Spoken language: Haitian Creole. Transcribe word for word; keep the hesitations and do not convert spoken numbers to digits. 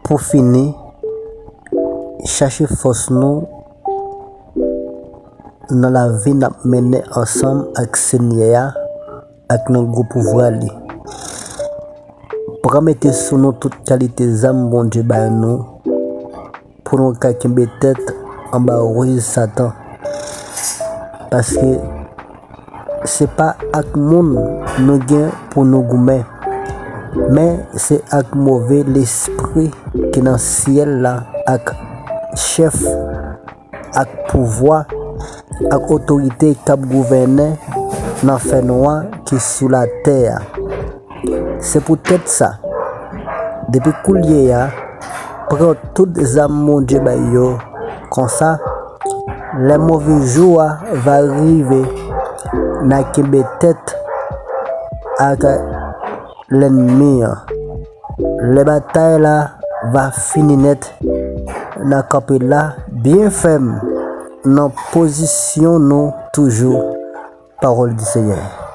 Pou fini, chache fòs nou nan lavi n ap mennen ansanm ak Senyè a ak nan gwo pouvwa li. Pran mete sou nou tout kalite zam Bondye bay nou pou nou ka kenbe tèt anba riz Satan. Paske se pa ak moun nou gen pou nou goumen, men se ak move lespri ki nan syèl la, ak chèf, ak pouvwa, ak otorite k ap gouvènen nan fènwa ki sou latè a. Se poutèt sa, depi koulye a, pran tout zam Bondye bay yo. Konsa, lè move jou a va rive, n a kenbe tèt ak lènmi an. Lè batay la va fini nèt, n a kanpe la byen fèm nan pozisyon nou toujou. Parole du Seigneur.